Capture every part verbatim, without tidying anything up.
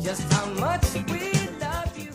Just how much we love you.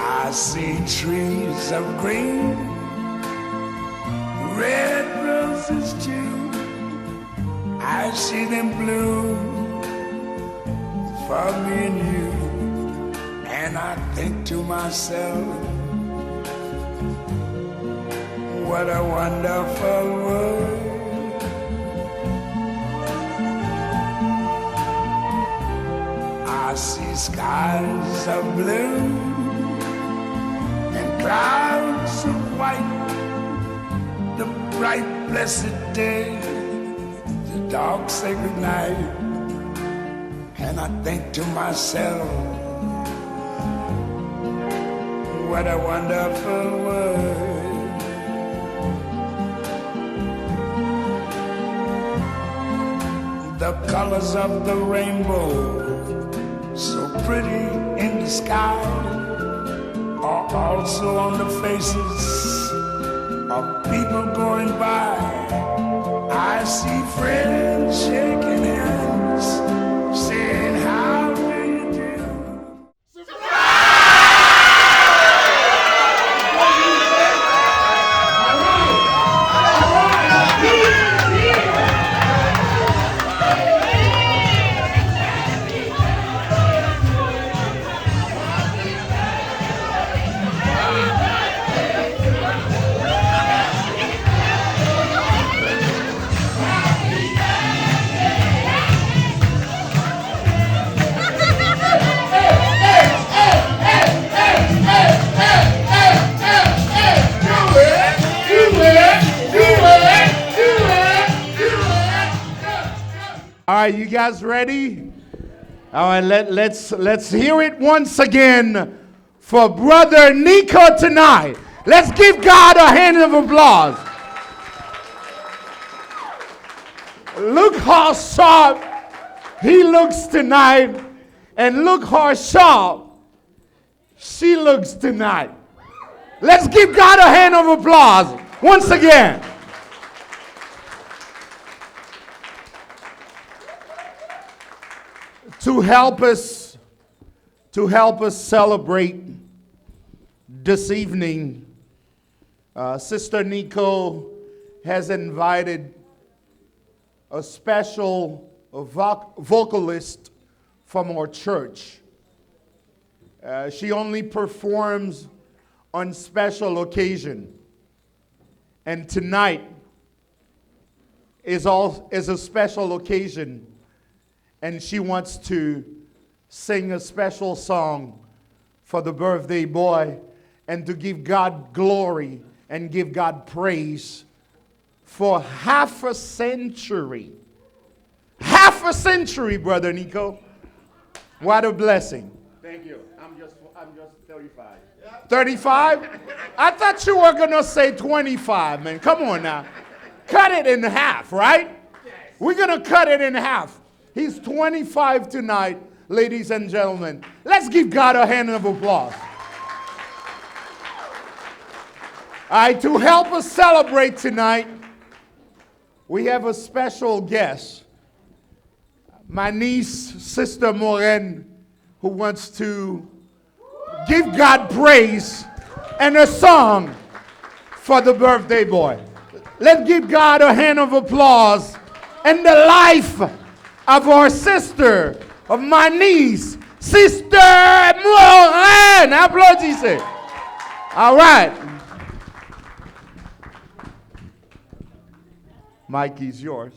I see trees of green, red roses too. I see them bloom for me and you. And I think to myself, what a wonderful world. I see skies of blue and clouds of white, the bright blessed day, the dark sacred night. And I think to myself, what a wonderful world. The colors of the rainbow, so pretty in the sky, are also on the faces of people going by. I see friends shaking hands, saying, "How do you do?" All right, you guys ready? All right, let, let's, let's hear it once again for Brother Nico tonight. Let's give God a hand of applause. Look how sharp he looks tonight, and look how sharp she looks tonight. Let's give God a hand of applause once again. To help us, to help us celebrate this evening, uh, Sister Nico has invited a special voc-, vocalist from our church. Uh, she only performs on special occasion. And tonight is all, is a special occasion, and she wants to sing a special song for the birthday boy and to give God glory and give God praise for half a century. Half a century, Brother Nico. What a blessing. Thank you. I'm just, I'm just thirty-five. Thirty-five? I thought you were gonna say twenty-five, man. Come on now. Cut it in half, right? We're gonna cut it in half. He's twenty-five tonight, ladies and gentlemen. Let's give God a hand of applause. All right, to help us celebrate tonight, we have a special guest, my niece, Sister Moren, who wants to give God praise and a song for the birthday boy. Let's give God a hand of applause in the life of our sister, of my niece, Sister Moren. Applaudissez. All right. Mic is yours.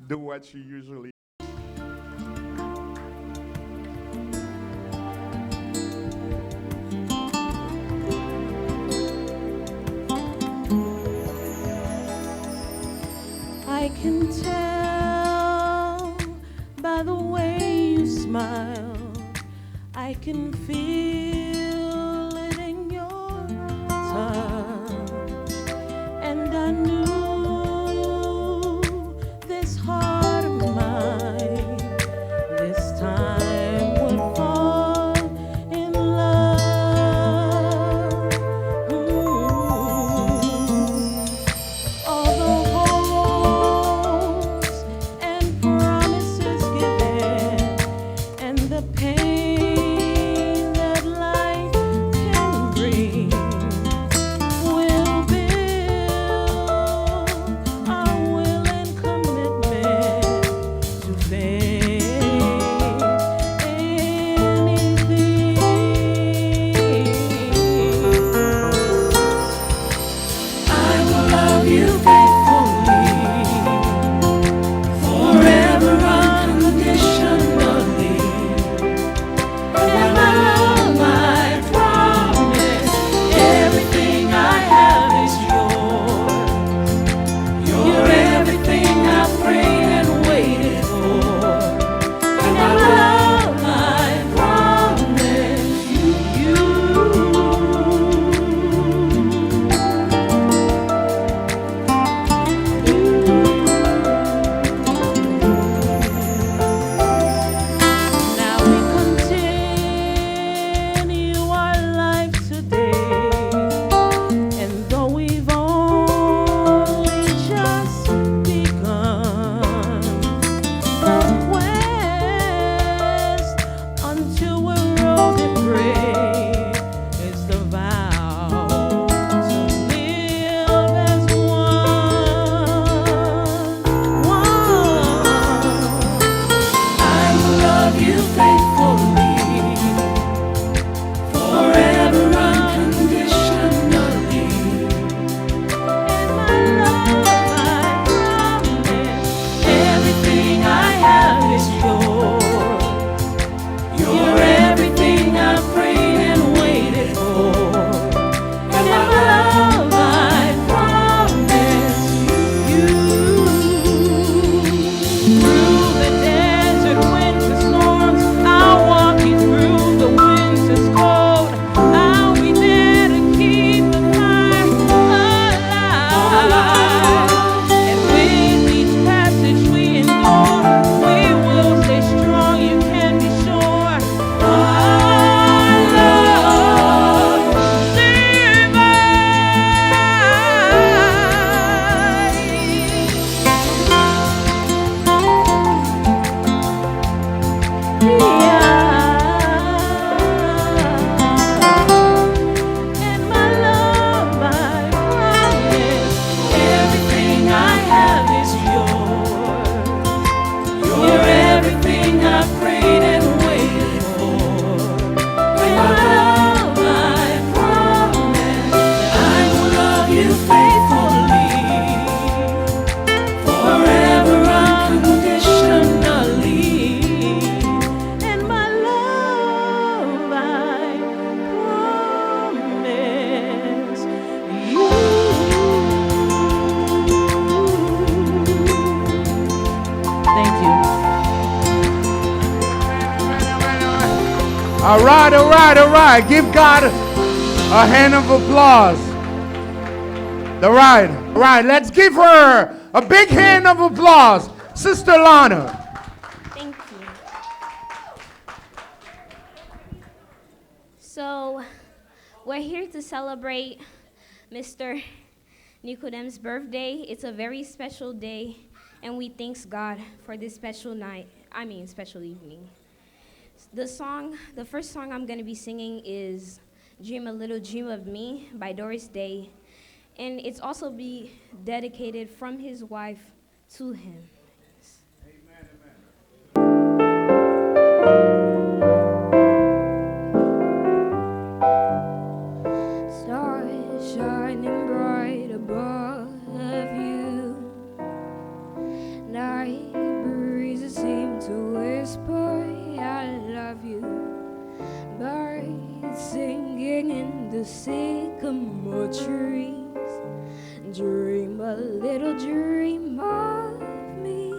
Do what you usually. can feel it in your touch. And I knew this heart of mine this time would fall in love. Mm. All the hopes and promises given and the pain that life can bring will build our will and commitment to face anything. I will love you faithfully, forever unconditionally. And I love my promise, everything I have is yours. You're everything I prayed and waited for. And I love my promise. Now we continue our life today, and though we've only just begun the quest, until we're old and gray, it's the vow to live as one. One. I will love you faithfully, forever unconditionally. And my love, I promise, everything I have is yours. You're everything I prayed and waited for. And my love, I promise you. Through the desert winter storms, I'll walk you through the winter's cold. I'll be there to keep the fire alive. And with each passage we endure, we will stay strong, you can be sure. Our love survives. And my love, I promise, everything I have is yours. You're everything I prayed and waited for. And my love, I promise, I will love you faithfully, forever unconditionally. And my love, I promise you. Thank you. All right, all right, all right. Give God a hand of applause. All right, all right. Let's give her a big hand of applause, Sister Lana. Thank you. So, we're here to celebrate Mister Nicodem's birthday. It's a very special day, and we thanks God for this special night, I mean, special evening. The song, the first song I'm gonna be singing is Dream a Little Dream of Me by Doris Day, and it's also be dedicated from his wife to him. Stars shining bright above you. Night breezes seem to whisper, "I love you." Birds singing in the sycamore trees. Dream a little dream of me.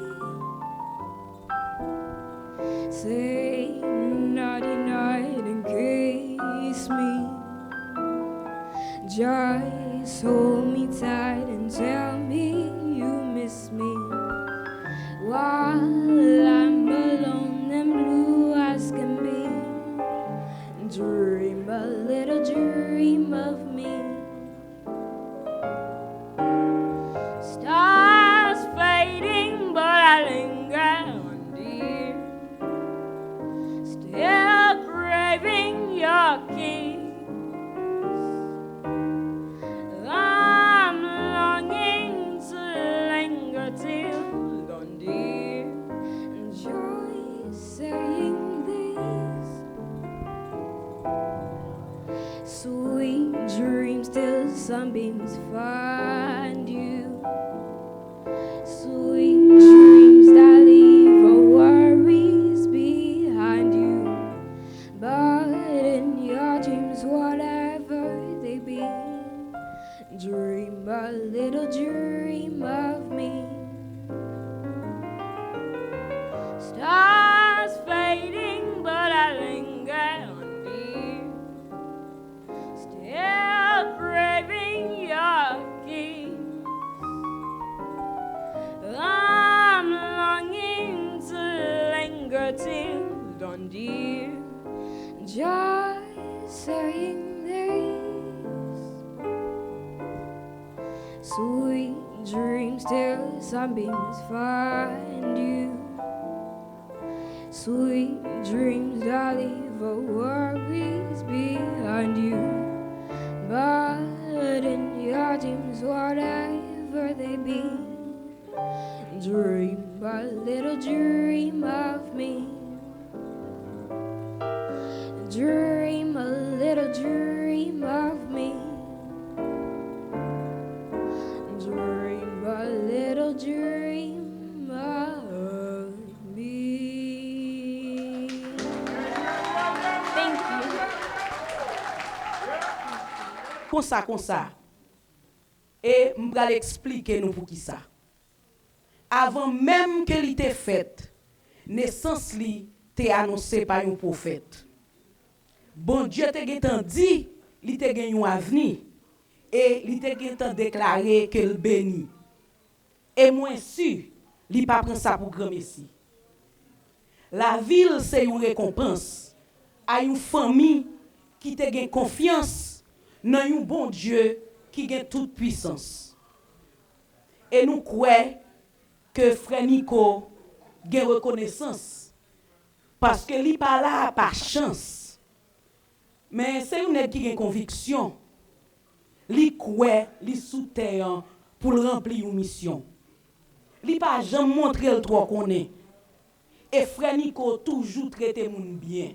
Say nighty night and me. Just hold me tight and tell me you miss me. While I'm alone and blue as can be, dream a little dream of me. Stars fading, but I linger on, dear. Still craving your kiss. I'm longing to linger till dawn, dear. Joy saying this. Sweet dreams till sunbeams find you. Sweet dreams that leave our worries behind you. But in your dreams, whatever they be, dream a little dream of me. Stars fading, but I linger on, dear. Still craving your kiss. I'm longing to linger till dawn, dear. Just saying this. Sweet dreams till sunbeams find you. Sweet dreams that leave our worries behind you. But in your dreams, whatever they be, dream a little dream of me. Dream a little dream of me. Dream a little dream of me. Thank you. Konsa, konsa. E m pral eksplike nou poukisa. Avan menm ke li te fèt, nesans li te anonse pa yon pwofèt. Bondye te gentan di li te gen yon avni, e li te gentan deklare ke l beni. E mwen si li pa pran sa pou granmesi. Lavi l se yon rekonpans a yon fanmi ki te gen konfyans nan yon Bondye ki gen tout pwisans. E nou kwè ke frè Nico gen rekonesans, paske li pa la pa chans. Men se yon nèg ki gen konviksyon. Li kwè li sou tè an pou l ranpli yon misyon. Li pa janm montre l twò konnen. E frè Nico toujou trete moun byen.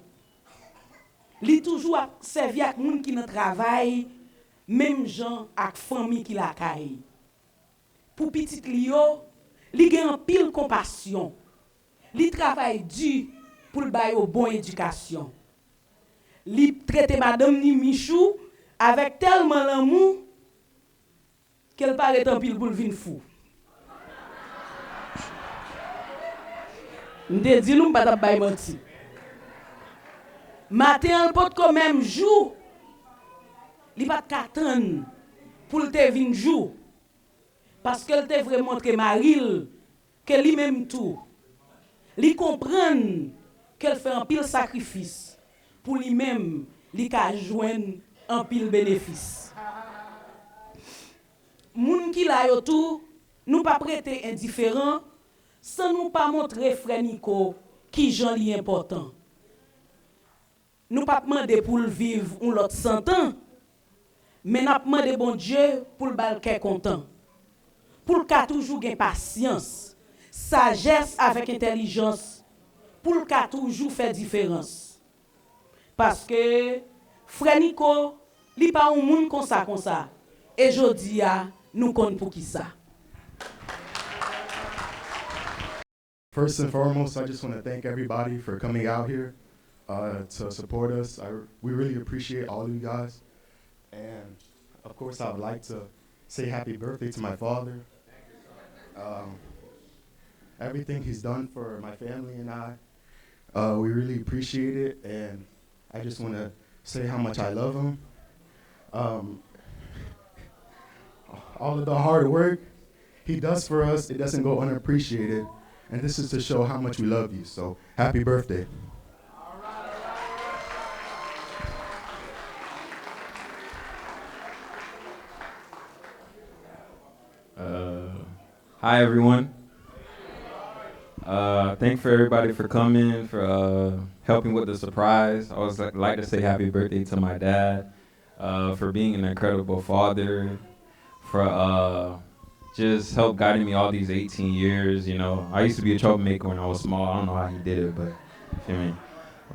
Li toujou ap sèvi ak moun ki nan travay, menm jan ak fanmi ki lakay. Pou pitit li yo, li gen anpil konpasyon. Li travay di pou l ba yo bon edikasyon. Li trete madanm ni Michou avèk tèlman lanmou ke l pa ret anpil pou l vin fou. M te di nou m pa t ap bay manti. Maten an, l potko menm jou. Li pa t ka tann pou l te vin jou. Paske l te vle montre mari l ke li menm tou, li konprann ke l fè anpil sakrifis pou li menm, li ka jwenn anpil benefis. Moun ki la yo tou, nou p ap rete endiferan san nou pa montre frè Nico kijan li enpòtan. Nou p ap mande pou l viv yon lòt san tan, men n ap mande Bondye pou l ba l kè kontan, pou l ka toujou gen pasyans, sajès avèk entèlijans, pou l ka toujou fè diferans. Paske frè Nico, li pa yon moun konsa konsa, e jodi a, nou konn poukisa. First and foremost, I just want to thank everybody for coming out here uh, to support us. I, we really appreciate all of you guys. And of course, I would like to say happy birthday to my father. Um, everything he's done for my family and I, uh, we really appreciate it. And I just want to say how much I love him. Um, all of the hard work he does for us, it doesn't go unappreciated. And this is to show how much we love you. So, happy birthday. Uh, hi, everyone. Uh, thank for everybody for coming, for uh, helping with the surprise. I always like, like to say happy birthday to my dad, uh, for being an incredible father, for uh, just help guiding me all these eighteen years. You know, I used to be a troublemaker when I was small. I don't know how he did it, but you feel me.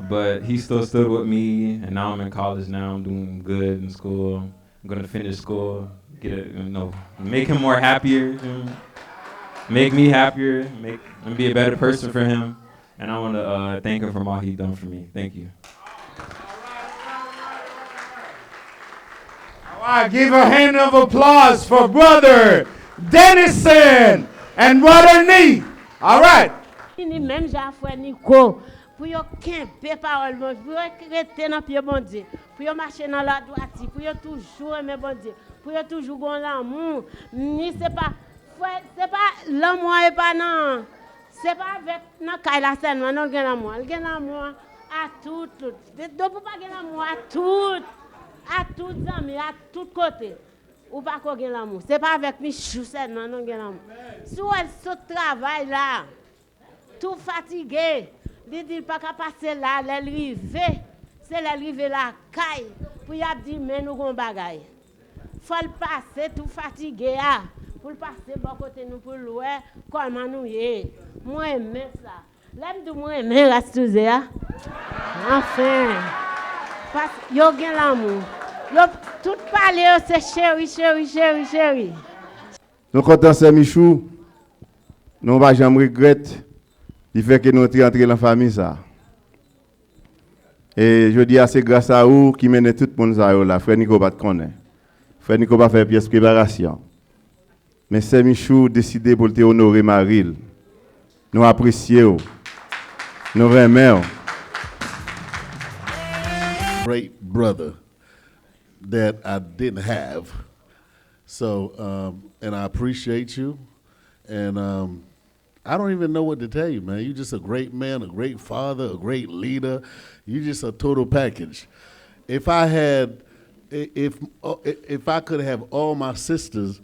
But he still stood with me, and now I'm in college now. I'm doing good in school. I'm gonna finish school, get a, you know, make him more happier, you know, make me happier, make and be a better person for him. And I want to uh, thank him for all he done for me. Thank you. All right, give a hand of applause for Brother Dennison and Brother Nee. All right. Vini menm jan a frè Niko, pou yo kenbe pawòl Bondye, pou yo rete nan pye Bondye, pou yo mache nan ladwati, pou yo toujou renmen Bondye, pou yo toujou gon lanmou. Ni se pa frè, se pa lanmou an e pa nan, se pa avèk nan kay la sèlman non l gen lanmou an. L gen lanmou an a tout, tout. Donk pou pa gen lanmou a tout, a tout zanmi, a tout kote. Ou pa ko gen lanmou. Se pa avèk Michou sèlman non l gen lanmou. Si w wè l sot travay la, tou fatige, li di l pa ka pase la, lè l rive, se lè l rive lakay pou y ap di men nou gon bagay. Fò l pase tou fatige a, pou l pase bò kote nou pou l wè kòman nou ye. Mwen renmen sa. Lè m di w mwen renmen ras touze a, anfen, pas yo gen lanmou. Yo tout pale yo se cheri, cheri, cheri, cheri. Nou kontan sè Michou, nou pa janm regrèt li fè ke nou te antre lan fanmi sa. E jodi a se gras a ou ki mennen tout moun sa yo la. Frè Niko pa t konnen. Frè Niko pa fè pyès preparasyon. Men sè Michou deside pou l te onore mari l. Nou apresye w. Nou renmen w. Great brother that I didn't have. So, um, and I appreciate you. And um, I don't even know what to tell you, man. You're just a great man, a great father, a great leader. You're just a total package. If I had, if if I could have all my sisters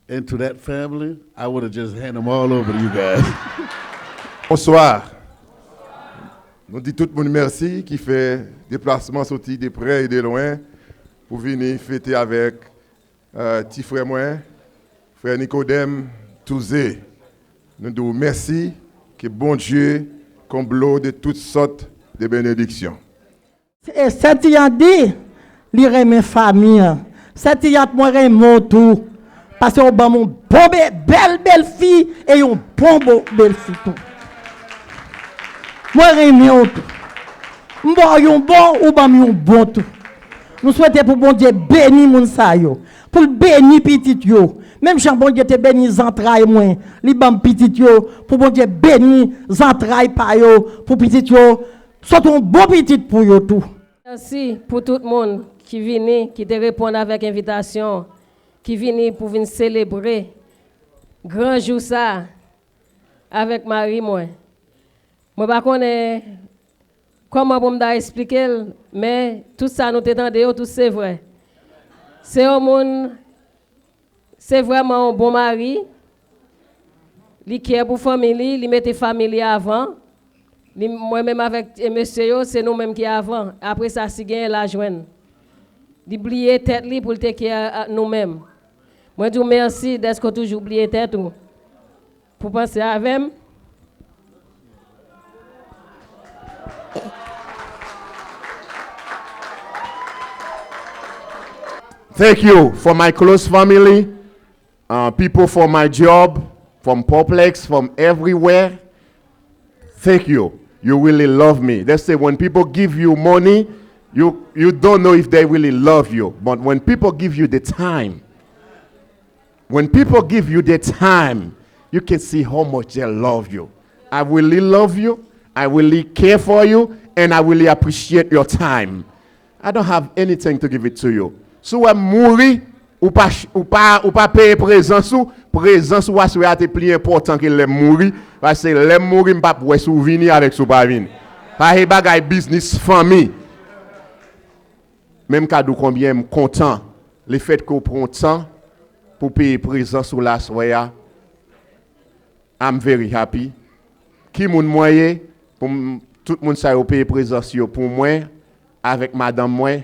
into that family, I would have just hand them all over to you guys. Bonswa. Nou di tout moun mèsi ki fè deplasman soti de prè e de lwen pou vini fete avèk ti frè mwen, frè Nikodèm Touze. Nou di w mèsi, ke Bondye konble w de tout sòt de benediksyon. E sè Tiyat di li renmen fanmi an. Sè Tiyat, mwen renmen w tou. Paske w ban m yon bon bèl bèl fi e yon bon bon bèl fi tou. Mwen renmen w tou. M ba w yon bon, ou ban m yon bon tou. Nou swete pou Bondye beni moun sa yo. Pou l beni pitit yo. Menm jan Bondye te beni zantray mwen, li ban m pitit yo. Pou Bondye beni zantray pa yo pou pitit yo. Sot yon bon pitit pou yo tou. Mèsi pou tout moun ki vini, ki te reponn avèk envitasyon, ki vini pou vin selebre gran jou sa avèk mari mwen. Mwen pa konnen kòman pou m ta esplike l, men tout sa nou te tande yo, tout se vrè. Se yon moun Se vrèman yon bon mari. Li care pou fanmi li, li mete fanmi li avan. Li, mwen menm avèk mesye yo, se nou menm ki avan. Apre sa, si genyen, l a jwenn. Li bliye tèt li pou l te care nou menm. Mwen di w mèsi dèske w toujou bliye tèt ou pou panse avè m. Thank you for my close family, uh, people for my job, from Poplex, from everywhere. Thank you. You really love me. They say when people give you money, you, you don't know if they really love you. But when people give you the time, when people give you the time, you can see how much they love you. I really love you. I really care for you. And I really appreciate your time. I don't have anything to give it to you. Si w wè m mouri, ou pa, ch- ou pa, ou pa peye prezans ou, prezans ou aswè a te pli enpòtan ke lè m mouri, paske lè m mouri, m p ap wè si w vini avèk si w pa vini. Sa se bagay biznis fanmi. Men m ka di w konbyen m kontan lefètke w pran tan pou peye prezans ou la aswè a. I'm very happy. Ki moun mwen ye pou m, tout moun sa yo peye prezans yo pou mwen avèk madanm mwen?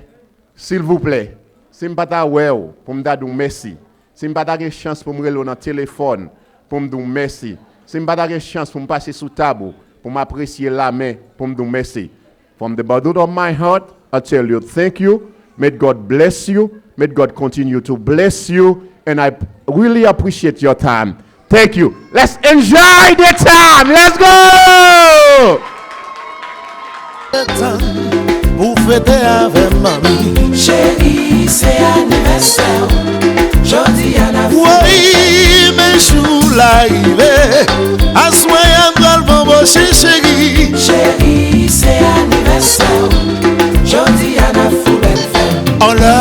Silvouplè, si m pa ta wè w pou m ta di w mèsi, si m pa ta gen chans pou m rele w nan telefòn pou m di w mèsi, si m pa ta gen chans pou m pase sou tab ou pou m apresye lamen pou m di w mèsi, from the bottom of my heart, I tell you thank you. May God bless you. May God continue to bless you. And I really appreciate your time. Thank you. Let's enjoy the time. Let's go! Tan pou fete avè manmi. Cheri, se anivèsè w. Jodi a n ap fete. Woy, men jou la rive. Aswè a m pral vanboche cheri. Cheri, se anivèsè w. Jodi a n ap fou bèl fèt. Anlè.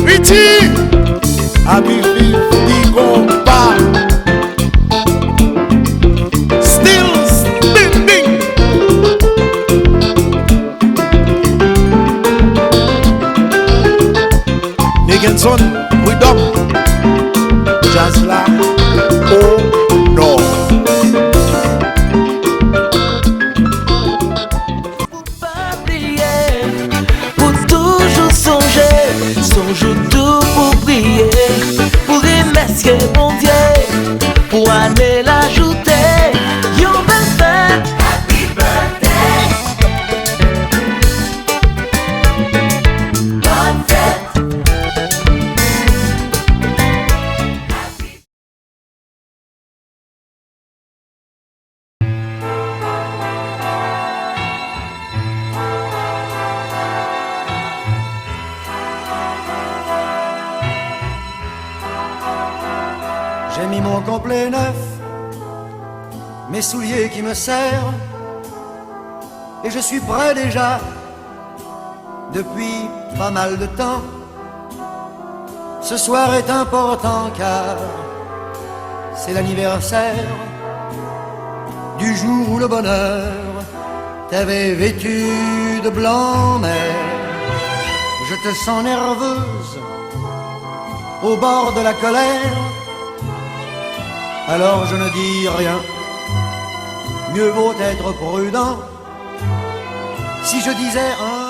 Richie. Abi viv di konpa. Still spinning. Nickenson, Prud'homme, djaz la, o nò. Pou pa bliye, pou toujou sonje, sonj ou tou pou priye, pou remèsye Bondye, pou ane l ajoute, yon bèl fèt. Happy birthday. Bòn fèt. J'ai mis mon complet neuf, mes souliers qui me serrent, et je suis prêt déjà depuis pas mal de temps. Ce soir est important car c'est l'anniversaire du jour où le bonheur t'avait vêtu de blanc, mais je te sens nerveuse, au bord de la colère. Alors je ne dis rien. Mieux vaut être prudent. Si je disais un